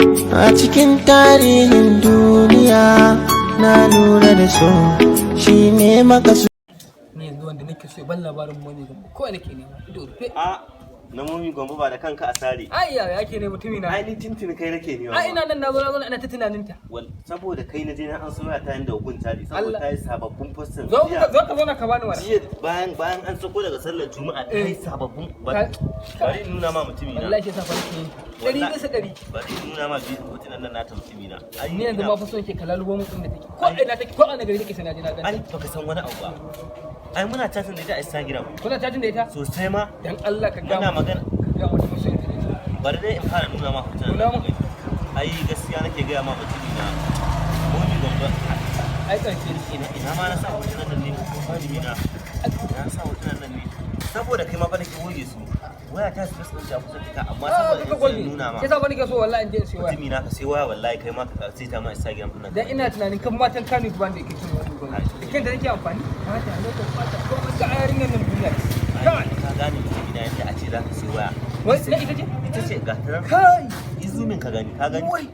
A cikin tarihin duniya na lura da so shi ne makasu. Ni yanzu wanda nake so ya ban labarin Momi Gombe ko nake nema ido rufe. A na Momi Gombe ba da kanka a sare. Ai ya yake ne mutumi na? Ai ni tuntuni kai nake nema. Ai ina nan na zo ina ta tunanin ta. Wal saboda kai na je na an soya ta yanda hukun tari saboda Allah. ta yi sababbin postin. Zo ka zo ka zauna ka bani wani. Jiya bayan an sako daga sallar Juma'a ta yi sababbin bari in nuna ma mutumi na. Wallahi shi yasa fa nake yin ta 100%. Bari in nuna ma biyu hotunan nan nata, mutumi na. Ai Ni yanzu ma fa so nake kalalubo mun inda take, ko ina take, ko a gari take, sai na je na ganta. Ai baka san wani abu ba. Ai muna chatting da ita a Instagram. Kuna chatting da ita? Sosai ma. Dan Allah ka ga Muna magana. Ka ga wata masoyin ta ne. Bari dai in fara nuna ma hotunan. Nuna mun. Ai gaskiya nake gaya ma mutumi na. Momi Gombe. Ai ƙarshe. Ina ma na sa hotunan nan ne, mutumi na? Ina sa hotunan nan ne? Saboda kai ma fa nake goge su. Waya ta space ɗin ta kusa fita, amma Ah, saboda kaka in sai goge. nuna ma. Sai sa ba nake so wallahi in je in siyo waya. Mutumi na, ka sai waya, wallahi kai ma ka sai ta ma Instagram ɗin nan. Dan ina tunanin kan matan Kano ba da yake cin wani gwamnati. Da kanta nake amfani. Ba ta lokacin ba ta ko ka yarinyar nan duniya. Ai, ka gane mutumi na, yadda a ce za ka sai waya. Wai na ita ce? Ita ce, ga ta nan. Kai. Yi zooming ka gani, ka gani? Wai.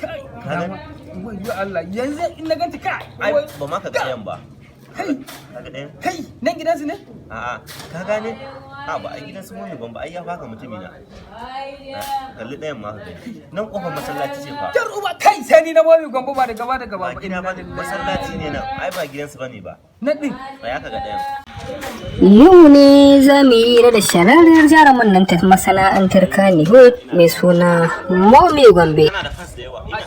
Kai. Ka gani? Wai yo Allah, yanzu in na ganta kai. Ai Wai. ba ma ka ga ɗayan ba. Kai. Ka ga ɗayan? Kai, nan gidansu ne? A'a, ka gane? A ba a gidan su Momi Gombe ai ya baka, mutumi na. Kalli ɗayan ma ka gani. Nan kofar masallaci ce fa. Jar uba kai, sai ni na Momi Gombe ba da gaba da gaba. Ba gida ba, masallaci ne nan. Ai ba gidansu bane ba. Nan din. Tsaya ka ga ɗayan. Yau ne za mu yi hira da shahararriyar jaruman nan ta masana'antar Kannywood mai suna Momi Gombe. Tana da fans da yawa. Ina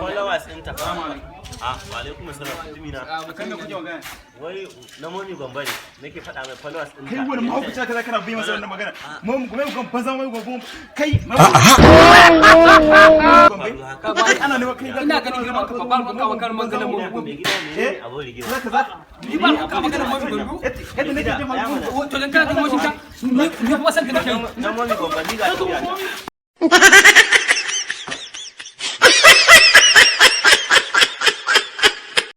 followers ɗinta fa. Ah, wa alaikum assalam, mutumi na. Kan da kuke magana? Wai na Momi Gombe ne nake faɗa mai followers ɗinta. Kai wani mahaukaci ka kana bi masa wannan magana? Mu kuma mu banza mai gobe kai. Faru haka. Kai ana nema kai. Ina ganin girman ka, ba ka magana maganar Momi Gombe. Mai gida, menene abun rigima? Zaka zaka. Ni ba ka maganar Momi Gombe. Yadda nake jin haushi. To dan kana jin haushin ta, ni kuma san ka nake yi. Na Momi Gombe ni ga tafiya ta.